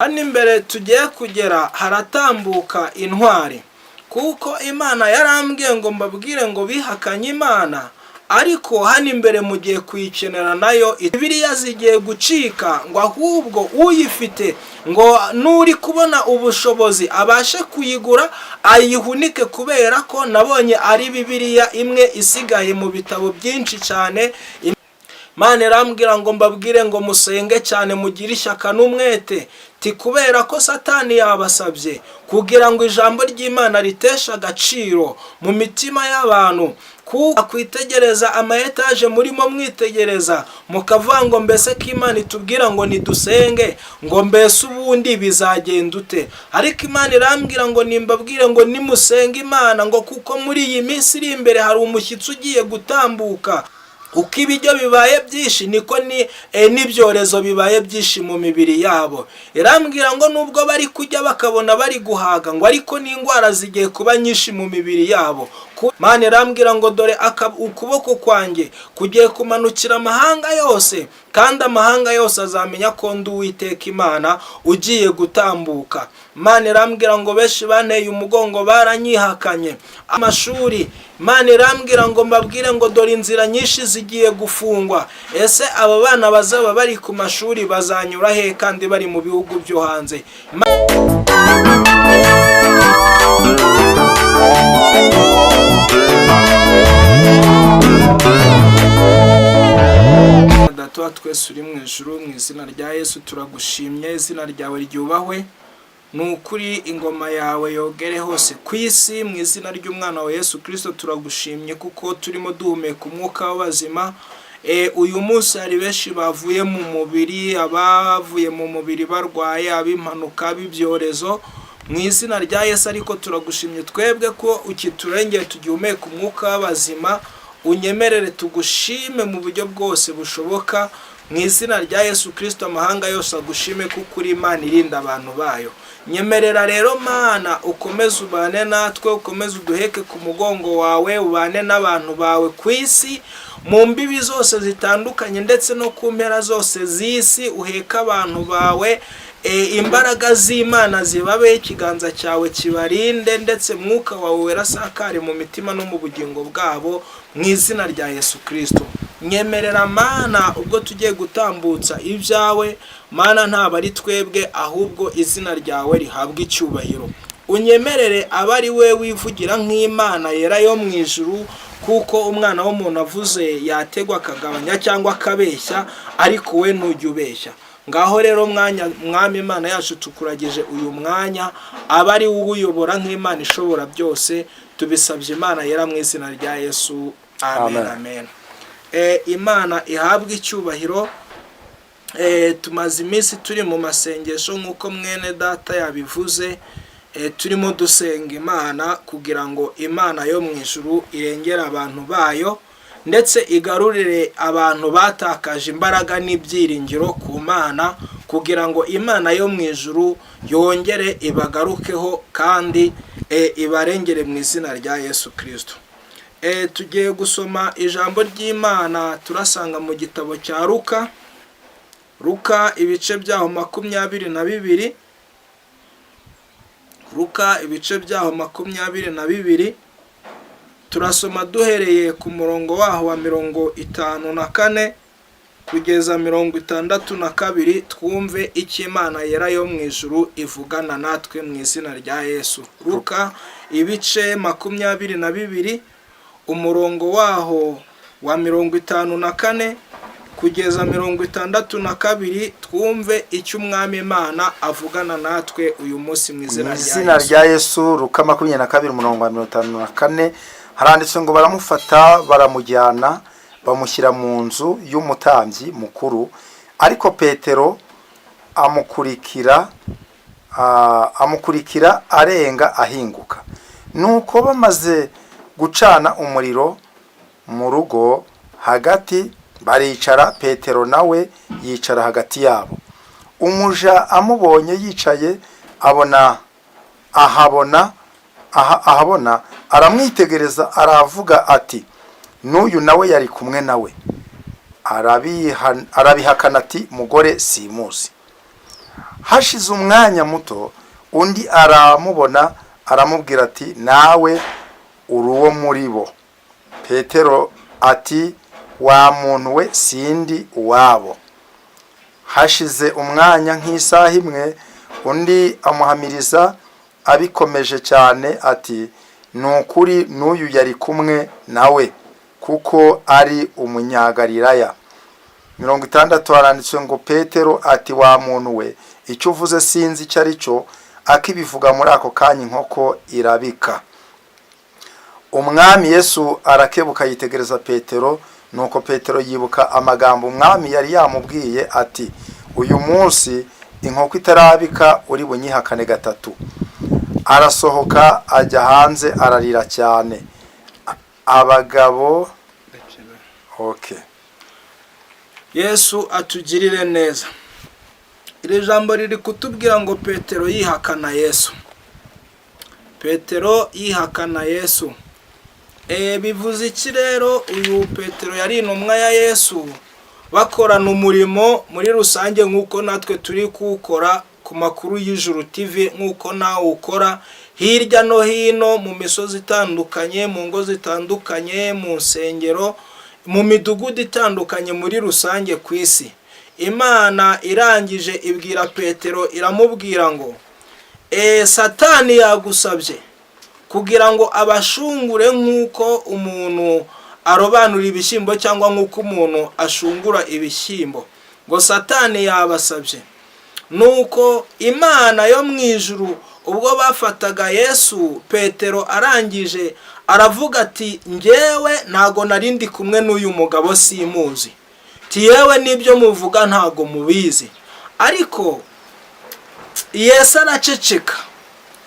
Hano imbere tugiye kugera haratambuka intwari, kuko Imana yarambwiye ngo mbabwire ngo bihakanye Imana, ariko hano imbere mugiye kuyikenera nayo. Bibiliya zigiye gucika, ngo ahubwo uyifite, ngo n'uri kubona ubushobozi abashe kuyigura ayihunike, kubera ko nabonye ari Bibiliya imwe isigaye mu bitabo byinshi cyane. Imana irambwira ngo mbabwire ngo musenge cyane, mugire ishyaka n'umwete, ti kubera ko Satani yabasabye kugira ngo ijambo ry'Imana riteshe agaciro mu mitima y'abantu. Kuko kwitegereza ama etaje murimo mwitegereza, mukavuga ngo mbese ko Imana itubwira ngo nidusenge, ngo mbese ubundi bizagenda ute? Ariko Imana irambwira ngo nimbabwire ngo nimusenge Imana, ngo kuko muri iyi minsi iri imbere hari umushyitsi ugiye gutambuka. Uko ibiryo bibaye byinshi, niko n'ibyorezo bibaye byinshi mu mibiri yabo. Irambwira ngo nubwo bari kujya bakabona bari guhaga, ngo ariko n'indwara zigiye kuba nyinshi mu mibiri yabo. Imana irambwira ngo dore ukuboko kwanjye kugiye kumanukira amahanga yose, kandi amahanga yose azamenya ko ndi Uwiteka Imana ugiye gutambuka. Imana irambwira ngo benshi banteye umugongo, baranyihakanye. Amashuri, Imana irambwira ngo mbabwire ngo dore inzira nyinshi zigiye gufungwa. Ese aba bana bazaba bari ku mashuri bazanyura he kandi bari mu bihugu byo hanze? Data wa twese uri mu ijuru, mu izina rya Yesu turagushimye, izina ryawe ryubahwe. Ni ukuri, ingoma yawe yogere hose ku isi. Mu izina ry'umwana wa Yesu Kirisito turagushimye kuko turimo duhumeka umwuka w'abazima. Uyu munsi hari benshi bavuye mu mubiri, abavuye mu mubiri barwaye, ab'impanuka, ab'ibyorezo, mu izina rya Yesu. Ariko turagushimye twebwe ko ukiturengeye, tugihumeka umwuka w'abazima. Unyemerere tugushime mu buryo bwose bushoboka. Mu izina rya Yesu Kirisito, amahanga yose agushime kuko uri Imana irinda abantu bayo. Nyemerera rero Mana, ukomeze ubane natwe, ukomeze uduheke ku mugongo wawe, ubane n'abantu bawe ku isi mu mbibi zose zitandukanye, ndetse no ku mpera zose z'isi. Uheke abantu bawe, imbaraga z'Imana zibabe, ikiganza cyawe kibarinde, ndetse Mwuka wawe Wera asakare mu mitima no mu bugingo bwabo, mu izina rya Yesu Kirisito. Nyemerera Mana, ubwo tugiye gutambutsa ibyawe Mana, ntabwo ari twebwe, ahubwo izina ryawe rihabwa icyubahiro. Unyemerere abe ari we wivugira nk'Imana yera yo mu ijuru, kuko umwana w'umuntu avuze yategwa akagabanya cyangwa akabeshya, ariko we ntujya ubeshya. Ngaho rero mwanya, Mwami Imana yacu, tukuragije uyu mwanya, aba ari wowe uyobora nk'Imana ishobora byose. Tubisabye Imana yera mu izina rya Yesu, amen. Amen. Amen. Imana ihabwe icyubahiro. Tumaze iminsi turi mu masengesho nk'uko mwene data yabivuze. Turimo dusenga Imana kugira ngo Imana yo mu ijuru irengere abantu bayo, ndetse igarurire abantu batakaje imbaraga n'ibyiringiro ku Mana, kugira ngo Imana yo mu ijuru yongere ibagarukeho kandi ibarengere mu izina rya Yesu Kirisito. Tugiye gusoma ijambo ry'Imana, turasanga mu gitabo cya Luka. Luka ibice byaho 22. Luka ibice byaho 22, turasoma duhereye ku murongo waho wa 54 kugeza 62, twumve icyo Imana yera yo mu ijuru ivugana natwe mu izina rya Yesu. Luka ibice 22, umurongo waho wa 54 kugeza 62, twumve icyo Umwami Imana avugana natwe uyu munsi mu Mu izina rya izina Yesu. rya Yesu. Luka 22, umurongo wa 54, haranditse ngo: "Baramufata, baramujyana, bamushyira mu nzu y'umutambyi mukuru. Ariko Petero amukurikira arenga ahinguka. Nuko bamaze gucana umuriro mu rugo hagati, baricara, Petero nawe yicara hagati yabo. Umuja amubonye yicaye abona ahabona ahabona, aramwitegereza, aravuga ati: 'N'uyu nawe yari kumwe nawe.' Arabihakana ati: 'Mugore, simuzi.' Hashize umwanya muto, undi aramubona, aramubwira ati: "Nawe uri uwo muri bo." Petero ati: "Wa muntu we, sindi uwabo." Hashize umwanya nk'isaha imwe, undi amuhamiriza abikomeje cyane ati: "Ni ukuri, n'uyu yari kumwe nawe, kuko ari Umunyagalilaya." 60 haranditswe ngo: Petero ati: "Wa muntu we, icyo uvuze sinzi icyo ari cyo." Akibivuga, muri ako kanya inkoko irabika. Umwami Yesu arakebuka, yitegereza Petero. Nuko Petero yibuka amagambo Umwami yari yamubwiye ati: "Uyu munsi inkoko itarabika, uri bunyihakane gatatu." Arasohoka ajya hanze, ararira cyane. Abagabo, okay. Yesu atugirire neza. Iri jambo riri kutubwira ngo Petero yihakana Yesu. Petero yihakana Yesu. Bivuze iki rero? Uyu Petero yari intumwa ya Yesu, bakorana umurimo muri rusange nk'uko natwe turi kuwukora ku Makuru y'Ijuru TV, nk'uko nawe ukora hirya no hino mu misozi itandukanye, mu ngo zitandukanye, mu nsengero, mu midugudu itandukanye, muri rusange ku isi. Imana irangije ibwira Petero, iramubwira ngo: "Satani yagusabye kugira ngo abashungure nk'uko umuntu arobanura ibishyimbo, cyangwa nk'uko umuntu ashungura ibishyimbo." Ngo Satani yabasabye. Nuko Imana yo mu ijuru, ubwo bafataga Yesu, Petero arangije aravuga ati: "Ngewe ntago nari ndi kumwe n'uyu mugabo, simuzi." Ti: "Yewe, n'ibyo muvuga ntago mubizi." Ariko Yesu araceceka.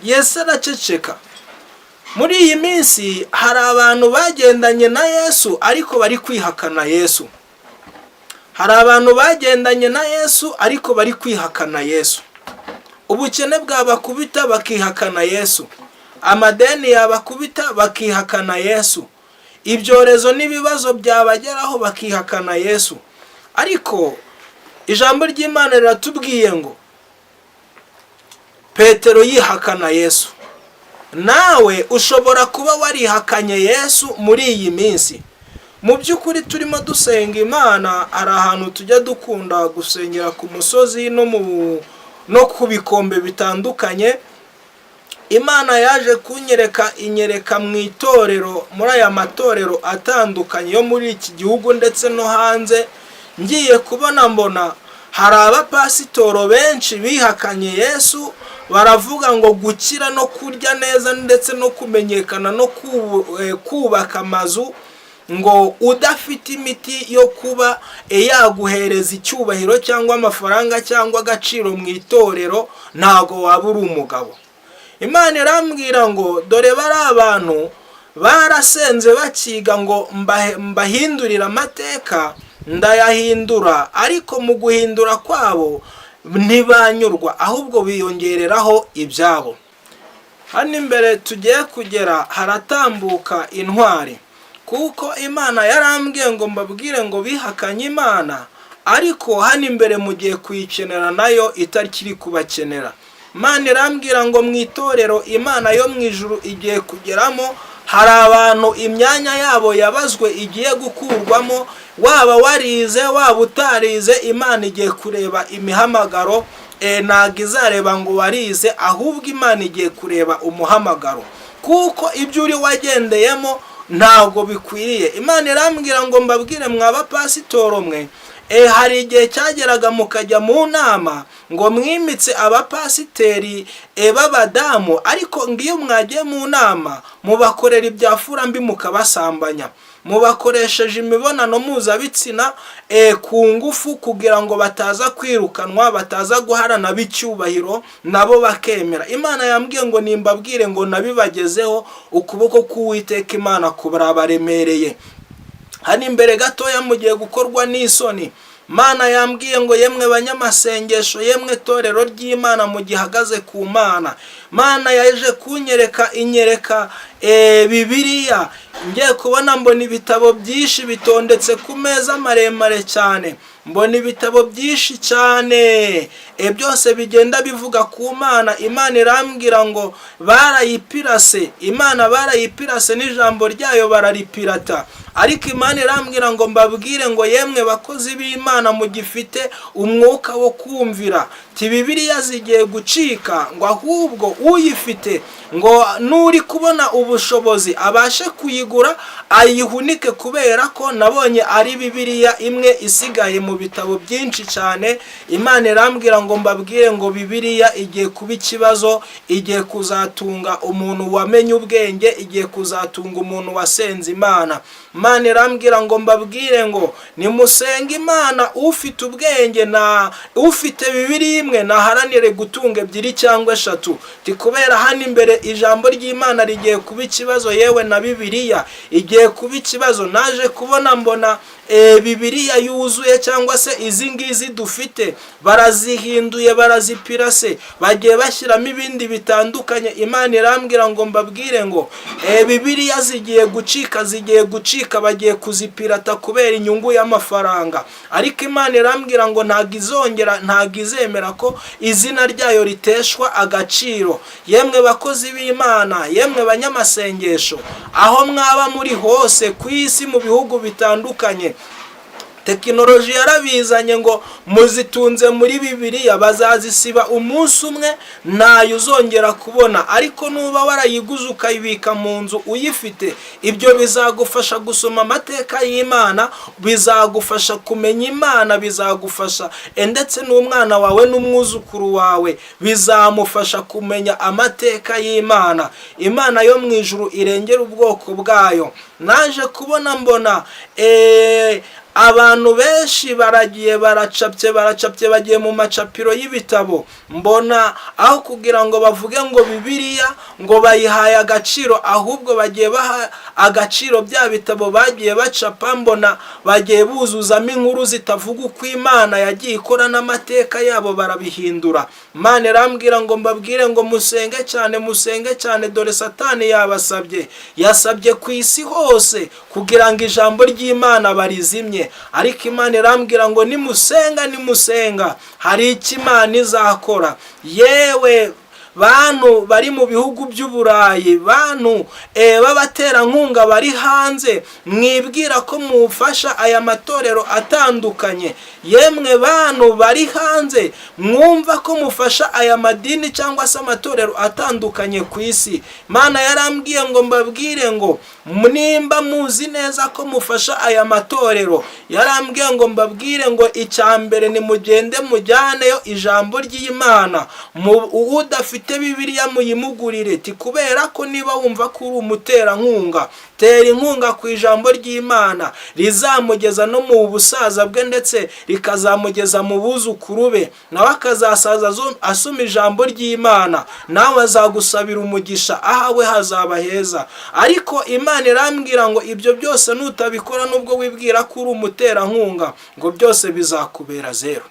Yesu araceceka. Muri iyi minsi hari abantu bagendanye na Yesu ariko bari kwihakana Yesu. Hari abantu bagendanye na Yesu ariko bari kwihakana Yesu. Ubukene bwabakubita bakihakana Yesu, amadeni yabakubita bakihakana Yesu, ibyorezo n'ibibazo byabageraho bakihakana Yesu. Ariko ijambo ry'Imana riratubwiye ngo Petero yihakana Yesu. Nawe ushobora kuba warihakanye Yesu muri iyi minsi. Mu by'ukuri turimo dusenga Imana, hari ahantu tujya dukunda gusengera ku musozi no ku bikombe bitandukanye. Imana yaje kunyereka, inyereka mu itorero, muri aya matorero atandukanye yo muri iki gihugu ndetse no hanze. Ngiye kubona mbona hari abapasitoro benshi bihakanye Yesu, baravuga ngo gukira no kurya neza ndetse no kumenyekana no kubaka amazu, ngo udafite imiti yo kuba yaguhereza icyubahiro cyangwa amafaranga cyangwa agaciro mu itorero, ntago waba uri umugabo. Imana irambwira ngo: "Dore bari abantu barasenze bakiga ngo mbahindurire amateka, ndayahindura, ariko mu guhindura kwabo ntibanyurwa, ahubwo biyongereraho ibyabo." Hano imbere tugiye kugera haratambuka intwari, kuko Imana yarambwiye ngo mbabwire ngo bihakanye Imana, ariko hano imbere mugiye kuyikenera nayo itakiri kubakenera. Imana irambwira ngo mu itorero Imana yo mu ijuru igiye kugeramo, hari abantu imyanya yabo yabazwe igiye gukurwamo. Waba warize, waba utarize, Imana igiye kureba imihamagaro. Ntabwo izareba ngo warize, ahubwo Imana igiye kureba umuhamagaro, kuko ibyo uri wagendeyemo ntabwo bikwiriye. Imana irambwira ngo mbabwire: mwaba pasitoro mwe, hari igihe cyageraga mukajya mu nama ngo mwimitse abapasiteri b'abadamu, ariko ngiyo mwagiye mu nama mubakorera ibya mbi, mukabasambanya, mubakoresheje imibonano mpuzabitsina ku ngufu, kugira ngo bataza kwirukanwa, bataza guharana b'icyubahiro, nabo bakemera. Imana yambwiye ngo nimbabwire ngo nabibagezeho, ukuboko k'Uwiteka Imana kurabaremereye. Hano imbere gatoya mugiye gukorwa n'isoni. Mana yambwiye ngo: "Yemwe banyamasengesho, yemwe torero ry'Imana mugihagaze ku Mana." Mana yaje kunyereka, inyereka Bibiliya. Ngiye kubona mbona ibitabo byinshi bitondetse ku meza maremare cyane, mbona ibitabo byinshi cyane, byose bigenda bivuga ku Mana. Imana irambwira ngo barayipirase, Imana barayipirase n'ijambo ryayo bararipirata. Ariko Imana irambwira ngo mbabwire ngo: "Yemwe bakozi b'Imana mugifite umwuka wo kumvira, ti Bibiliya zigiye gucika, ngo ahubwo uyifite, ngo n'uri kubona ubushobozi abashe kuyigura ayihunike, kubera ko nabonye ari Bibiliya imwe isigaye mu bitabo byinshi cyane." Imana irambwira ngo mbabwire ngo Bibiliya igiye kuba ikibazo, igiye kuzatunga umuntu wamenye ubwenge, igiye kuzatunga umuntu wasenze Imana. Imana irambwira ngo mbabwire ngo nimusenge Imana, ufite ubwenge na ufite Bibiliya imwe naharanire gutunga ebyiri cyangwa eshatu, ti kubera hano imbere ijambo ry'Imana rigiye kuba ikibazo, yewe na Bibiliya igiye kuba ikibazo. Naje kubona mbona Bibiliya yuzuye cyangwa se izi ngizi dufite barazihinduye, barazipirase, bagiye bashyiramo ibindi bitandukanye. Imana irambwira ngo mbabwire ngo Bibiliya zigiye gucika, zigiye gucika, bagiye kuzipirata kubera inyungu y'amafaranga. Ariko Imana irambwira ngo ntabwo izongera, ntabwo izemera ko izina ryayo riteshwa agaciro. Yemwe bakozi b'Imana, yemwe banyamasengesho, aho mwaba muri hose ku isi, mu bihugu bitandukanye, tekinoloji yarabizanye ngo muzitunze muri Bibiliya, bazazisiba umunsi umwe, ntayo uzongera kubona. Ariko nuba warayiguze ukayibika mu nzu uyifite, ibyo bizagufasha gusoma amateka y'Imana, bizagufasha kumenya Imana, bizagufasha ndetse n'umwana wawe n'umwuzukuru wawe bizamufasha kumenya amateka y'Imana. Imana yo mu ijuru irengera ubwoko bwayo. Naje kubona mbona abantu benshi baragiye baracapye, baracapye, bagiye mu macapiro y'ibitabo. Mbona aho kugira ngo bavuge ngo Bibiliya ngo bayihaye agaciro, ahubwo bagiye baha agaciro bya bitabo bagiye bacapa. Mbona bagiye buzuzamo inkuru zitavuga uko Imana yagiye ikora n'amateka yabo barabihindura. Imana irambwira ngo mbabwire ngo musenge cyane, musenge cyane. Dore Satani yabasabye, yasabye ku isi hose kugira ngo ijambo ry'Imana barizimye. Ariko Imana irambwira ngo nimusenga, nimusenga, hari icyo Imana izakora. Yewe bantu bari mu bihugu by'Uburayi, bantu b'abaterankunga bari hanze mwibwira ko mufasha aya matorero atandukanye, yemwe bantu bari hanze mwumva ko mufasha aya madini cyangwa se amatorero atandukanye ku isi, Imana yarambwiye ngo mbabwire ngo nimba muzi neza ko mufasha aya matorero, yarambwiye ngo mbabwire ngo icya mbere nimugende mujyaneyo ijambo ry'Imana. Udafite Bibiliya muyimugurire, ti kubera ko niba wumva ko uri umuterankunga, tera inkunga ku ijambo ry'Imana rizamugeza no mu busaza bwe, ndetse rikazamugeza mu buzukuru be, nawe akazasaza asoma ijambo ry'Imana, nawe azagusabira umugisha, ahawe hazaba heza. Ariko Imana irambwira ngo ibyo byose nutabikora, nubwo wibwira ko uri umuterankunga, ngo byose bizakubera zero.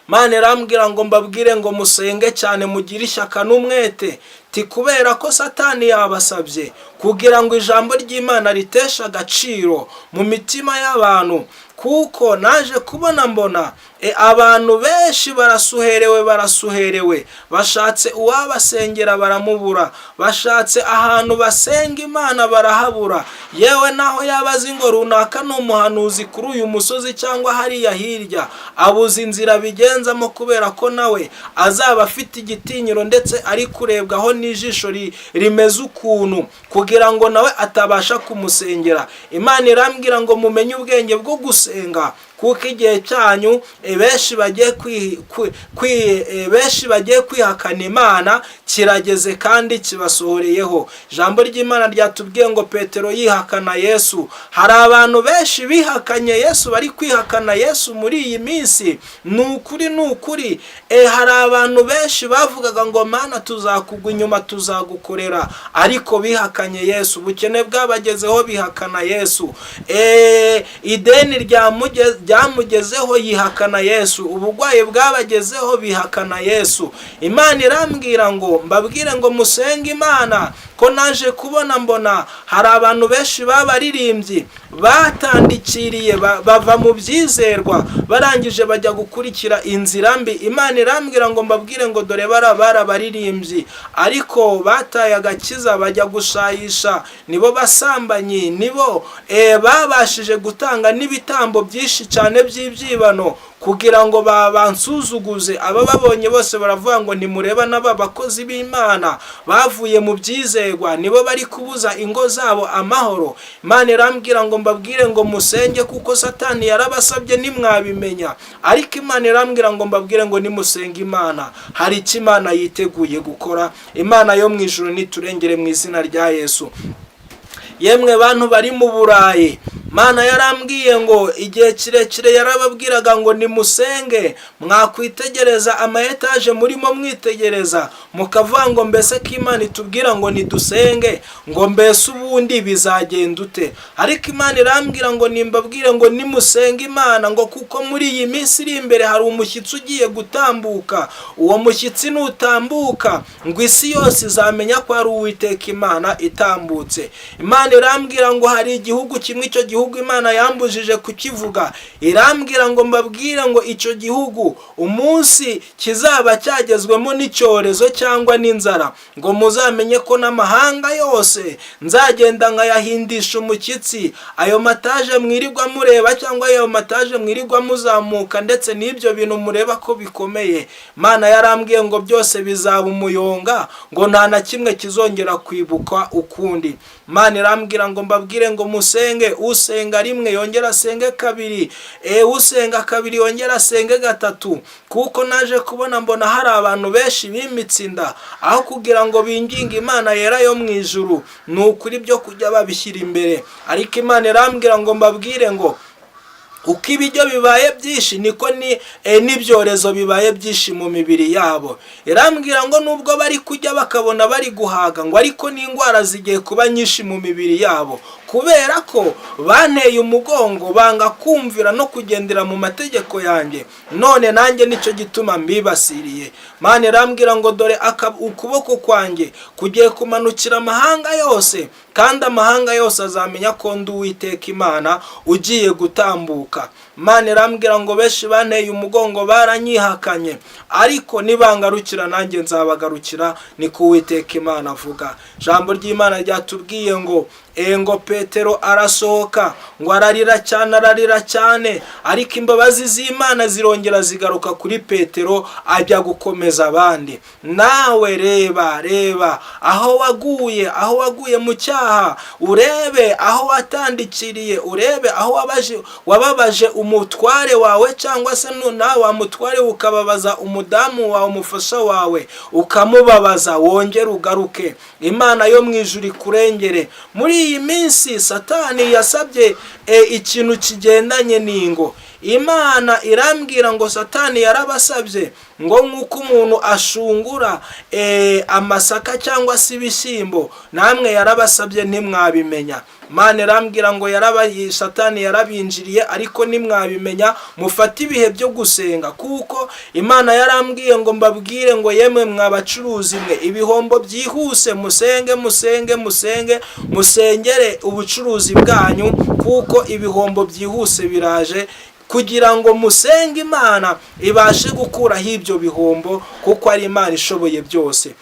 Imana irambwira ngo mbabwire ngo musenge cyane, mugire ishyaka n'umwete, ti kubera ko Satani yabasabye kugira ngo ijambo ry'Imana riteshe agaciro mu mitima y'abantu. Kuko naje kubona mbona abantu benshi barasuherewe, barasuherewe, bashatse uwabasengera baramubura, bashatse ahantu basenga Imana barahabura. Yewe naho yaba azi ngo runaka ni umuhanuzi kuri uyu musozi cyangwa hariya hirya, abuze inzira bigenzamo, kubera ko nawe azaba afite igitinyiro ndetse ari kurebwaho n'ijisho rimeze ukuntu, kugira ngo nawe atabasha kumusengera. Imana irambwira ngo mumenye ubwenge bwo gusenga, kuko igihe cyanyu benshi bagiye kwihakana Imana kirageze kandi kibasohoreyeho. Ijambo ry'Imana ryatubwiye ngo Petero yihakana Yesu. Hari abantu benshi bihakanye Yesu, bari kwihakana Yesu muri iyi minsi. Ni ukuri, ni ukuri. Hari abantu benshi bavugaga ngo: "Mana, tuzakugwa inyuma, tuzagukorera," ariko bihakanye Yesu. Ubukene bwabagezeho bihakana Yesu. Ideni byamugezeho yihakana Yesu, uburwayi bwabagezeho bihakana Yesu. Imana irambwira ngo mbabwire ngo musenge Imana, ko naje kubona mbona hari abantu benshi b'abaririmbyi batandikiriye bava mu byizerwa, barangije bajya gukurikira inzira mbi. Imana irambwira ngo mbabwire ngo dore barabaririmbyi ariko bataye agakiza bajya gushayisha, nibo basambanyi, nibo babashije gutanga n'ibitambo byinshi cyane by'ibyibano kugira ngo babansuzuguze. Abababonye bose baravuga ngo ntimureba n'aba bakozi b'Imana bavuye mu byizerwa, nibo bari kubuza ingo zabo amahoro. Imana irambwira ngo mbabwire ngo musenge, kuko Satani yarabasabye ntimwabimenya. Ariko Imana irambwira ngo mbabwire ngo nimusenge Imana, hari icyo Imana yiteguye gukora. Imana yo mu ijuru niturengere mu izina rya Yesu. Yemwe bantu bari mu Burayi, Mana yarambwiye ngo igihe kirekire yarababwiraga ngo nimusenge. Mwakwitegereza ama etaje murimo mwitegereza, mukavuga ngo mbese ko Imana itubwira ngo nidusenge, ngo mbese ubundi bizagenda ute? Ariko Imana irambwira ngo nimbabwire ngo nimusenge Imana, ngo kuko muri iyi minsi iri imbere hari umushyitsi ugiye gutambuka. Uwo mushyitsi nutambuka, ngo isi yose izamenya ko ari Uwiteka Imana itambutse. Imana irambwira ngo hari igihugu kimwe, icyo gihugu Imana yambujije kukivuga. Irambwira ngo mbabwire ngo icyo gihugu umunsi kizaba cyagezwemo n'icyorezo cyangwa n'inzara, ngo muzamenye ko n'amahanga yose nzagenda nkayahindisha umushyitsi. Ayo mataje mwirirwa mureba cyangwa ayo mataje mwirirwa muzamuka, ndetse n'ibyo bintu mureba ko bikomeye, Imana yarambwiye ngo byose bizaba umuyonga, ngo nta na kimwe kizongera kwibukwa ukundi. Imana irambwira ngo mbabwire ngo musenge. Usenga rimwe yongera asenge kabiri, usenga kabiri yongera asenge gatatu, kuko naje kubona mbona hari abantu benshi bimitse inda aho kugira ngo binginge Imana yera yo mu ijuru. Ni ukuri byo kujya babishyira imbere. Ariko Imana irambwira ngo mbabwire ngo uko ibiryo bibaye byinshi, niko n'ibyorezo bibaye byinshi mu mibiri yabo. Irambwira ngo nubwo bari kujya bakabona bari guhaga, ngo ariko n'indwara zigiye kuba nyinshi mu mibiri yabo, kubera ko banteye umugongo banga kumvira no kugendera mu mategeko yanjye. None nanjye nicyo gituma mbibasiriye. Mana irambwira ngo dore ukuboko kwanjye kugiye kumanukira amahanga yose, kandi amahanga yose azamenya ko ndi Uwiteka Imana ugiye gutambuka. Imana irambwira ngo benshi banteye umugongo, baranyihakanye, ariko nibangarukira nanjye nzabagarukira, niko Uwiteka Imana avuga. Ijambo ry'Imana ryatubwiye ngo ngo Petero arasohoka, ngo ararira cyane, ararira cyane, ariko imbabazi z'Imana zirongera zigaruka kuri Petero, ajya gukomeza abandi. Nawe reba, reba aho waguye, aho waguye mu cyaha, urebe aho watandikiriye, urebe aho wababaje umutware wawe, cyangwa se nawe wa mutware ukababaza umudamu wawe, umufasha wawe ukamubabaza. Wongere ugaruke, Imana yo mu ijuru ikurengere. Muri iyi minsi Satani yasabye ikintu kigendanye n'ingo. Imana irambwira ngo Satani yarabasabye ngo nk'uko umuntu ashungura amasaka cyangwa se ibishyimbo, namwe yarabasabye ntimwabimenya. Imana irambwira ngo Satani yarabinjiriye ariko ntimwabimenya. Mufate ibihe byo gusenga, kuko Imana yarambwiye ngo mbabwire ngo yemwe mwabacuruzi mwe, ibihombo byihuse, musenge, musenge, musenge, musengere ubucuruzi bwanyu, kuko ibihombo byihuse biraje, kugira ngo musenge Imana ibashe gukuraho ibyo bihombo, kuko ari Imana ishoboye byose.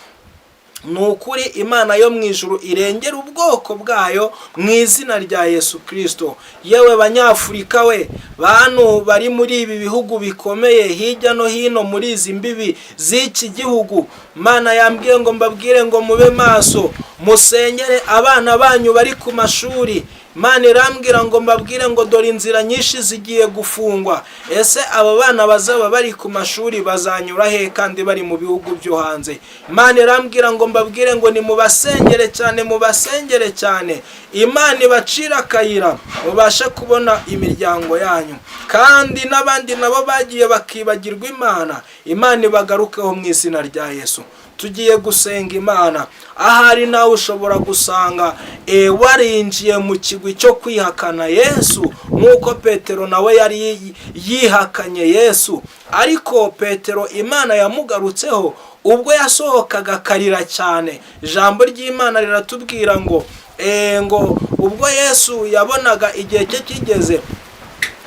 Ni ukuri Imana yo mu ijuru irengera ubwoko bwayo mu izina rya Yesu Kirisito. Yewe Banyafurika we, bantu bari muri ibi bihugu bikomeye hirya no hino muri izi mbibi z'iki gihugu, Imana yambwiye ngo mbabwire ngo mube maso, musengere abana banyu bari ku mashuri. Imana irambwira ngo mbabwire ngo dore inzira nyinshi zigiye gufungwa. Ese abo bana bazaba bari ku mashuri bazanyura he kandi bari mu bihugu byo hanze? Imana irambwira ngo mbabwire ngo nimubasengere cyane, mubasengere cyane, Imana ibacire akayira mubashe kubona imiryango yanyu. Kandi n'abandi nabo bagiye bakibagirwa Imana, Imana ibagarukeho mu izina rya Yesu. Tugiye gusenga Imana. Ahari nawe ushobora gusanga warinjiye mu kigwi cyo kwihakana Yesu nk'uko Nk'uko Petero nawe yari yihakanye Yesu, ariko Petero Imana yamugarutseho ubwo yasohokaga akarira cyane. Ijambo ry'Imana riratubwira ngo ngo ubwo Yesu yabonaga igihe cye kigeze,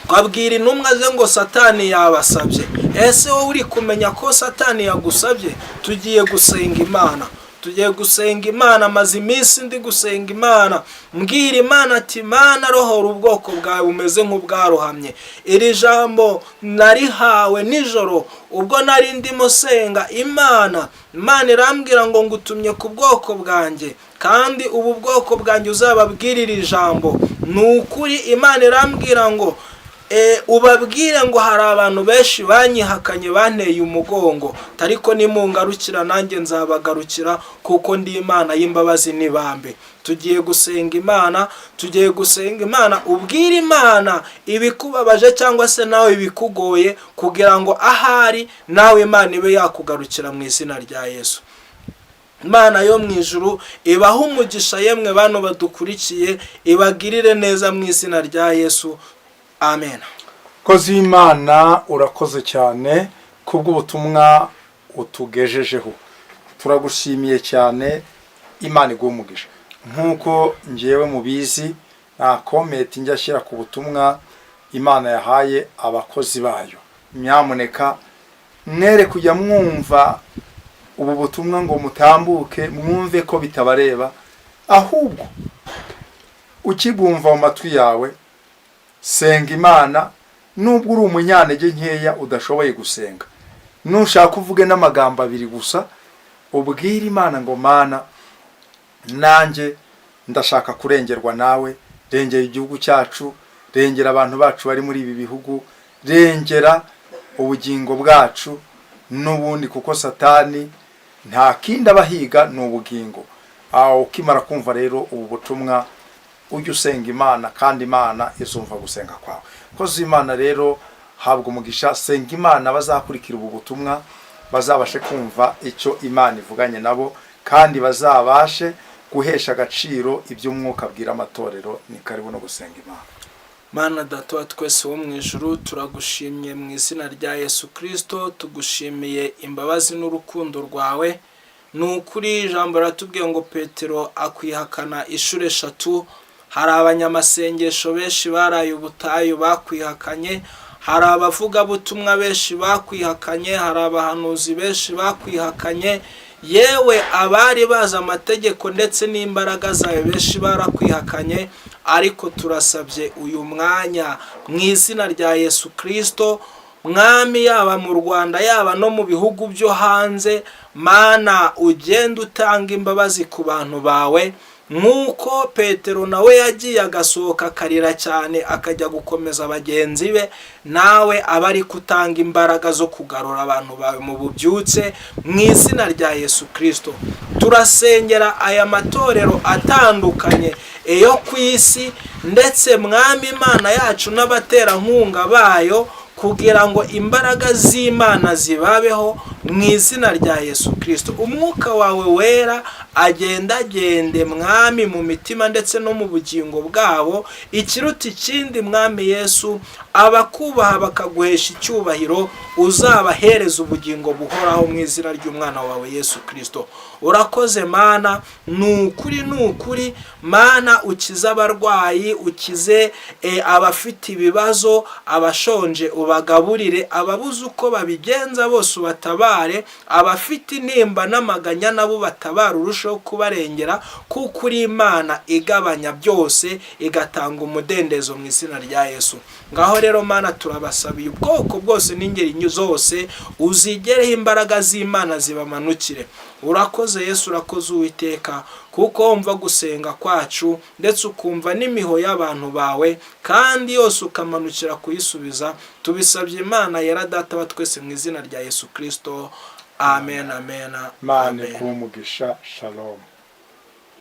abwira intumwa ze ngo Satani yabasabye. Ese wowe uri kumenya ko Satani yagusabye? Tugiye gusenga Imana, tugiye gusenga Imana. Maze iminsi ndi gusenga Imana, mbwira Imana ati: "Imana, rohora ubwoko bwawe bumeze nk'ubwarohamye." Iri jambo narihawe nijoro ubwo nari ndimo senga Imana. Imana irambwira ngo: "Ngutumye ku bwoko bwanjye, kandi ubu bwoko bwanjye uzababwirira iri jambo." Ni ukuri, Imana irambwira ngo ubabwire ngo hari abantu benshi banyihakanye, banteye umugongo, ariko nimungarukira nanjye nzabagarukira, kuko ndi Imana y'imbabazi n'ibambe. Tugiye gusenga Imana, tugiye gusenga Imana. Ubwire Imana ibikubabaje cyangwa se nawe ibikugoye, kugira ngo ahari nawe Imana ibe yakugarukira mu izina rya Yesu. Imana yo mu ijuru ibahe umugisha. Yemwe bantu badukurikiye, ibagirire neza mu izina rya Yesu. Amen. Kozi w'Imana, urakoze cyane kubw'ubutumwa utugejejeho, turagushimiye cyane. Imana iguhe umugisha. Nk'uko ngewe mubizi, nta comment njya ashyira ku butumwa Imana yahaye abakozi bayo. Nyamuneka mwere kujya mwumva ubu butumwa ngo mutambuke mwumve ko bitabareba, ahubwo ukibwumva mu matwi yawe, senga Imana. Nubwo uri umunyantege nkeya udashoboye gusenga, nushaka uvuge n'amagambo abiri gusa, ubwire Imana ngo: "Mana, nanjye ndashaka kurengerwa nawe. Rengera igihugu cyacu, rengera abantu bacu bari muri ibi bihugu, rengera ubugingo bwacu n'ubundi," kuko Satani nta kindi abahiga, ni ubugingo. Aho ukimara kumva rero ubu butumwa, ujye usenga Imana, kandi Imana izumva gusenga kwawe. Kozi Imana rero, habwa umugisha. Senga Imana, bazakurikira ubu butumwa bazabashe kumva icyo Imana ivuganye nabo, kandi bazabashe guhesha agaciro iby'Umwuka abwira amatorero. Ni karibu no gusenga Imana. Mana Data wa twese wo mu ijuru, turagushimye mu izina rya Yesu Kirisito. Tugushimiye imbabazi n'urukundo rwawe. Ni ukuri, ijambo riratubwiye ngo Petero akwihakana inshuro eshatu. Hari abanyamasengesho benshi baraye ubutayu bakwihakanye, hari abavugabutumwa benshi bakwihakanye, hari abahanuzi benshi bakwihakanye, yewe abari bazi amategeko ndetse n'imbaraga zawe benshi barakwihakanye. Ariko turasabye uyu mwanya mu izina rya Yesu Kirisito, Mwami, yaba mu Rwanda, yaba no mu bihugu byo hanze, Mana, ugenda utanga imbabazi ku bantu bawe, nk'uko Petero nawe yagiye agasohoka akarira cyane, akajya gukomeza bagenzi be, nawe aba ari gutanga imbaraga zo kugarura abantu bawe mu bubyutse mu izina rya Yesu Kirisito. Turasengera aya matorero atandukanye yo ku isi, ndetse Mwami Imana yacu, n'abaterankunga bayo, kugira ngo imbaraga z'Imana zibabeho mu izina rya Yesu Kirisito. Umwuka wawe wera agendagende, Mwami, mu mitima ndetse no mu bugingo bwabo. Ikiruta ikindi, Mwami Yesu, abakubaha bakaguhesha icyubahiro, uzabahereza ubugingo buhoraho mu izina ry'umwana wawe Yesu Kirisito. Urakoze Mana, ni ukuri, ni ukuri. Mana, ukize abarwayi, ukize abafite ibibazo, abashonje ubagaburire, ababuze uko babigenza bose ubatabare, abafite intimba n'amaganya nabo batabara, urusheho kubarengera, kuko uri Imana igabanya byose, igatanga umudendezo mu izina rya Yesu. Ngaho rero Mana, turabasabiye ubwoko bwose n'ingeri zose, uzigereho imbaraga z'Imana zibamanukire. Urakoze Yesu, urakoze Uwiteka, kuko wumva gusenga kwacu, ndetse ukumva n'imiho y'abantu bawe, kandi yose ukamanukira kuyisubiza. Tubisabye Imana yera, Data wa twese, mu izina rya Yesu Kirisito. Amen, amen. Imana Amen. ikuhe umugisha. Shalom.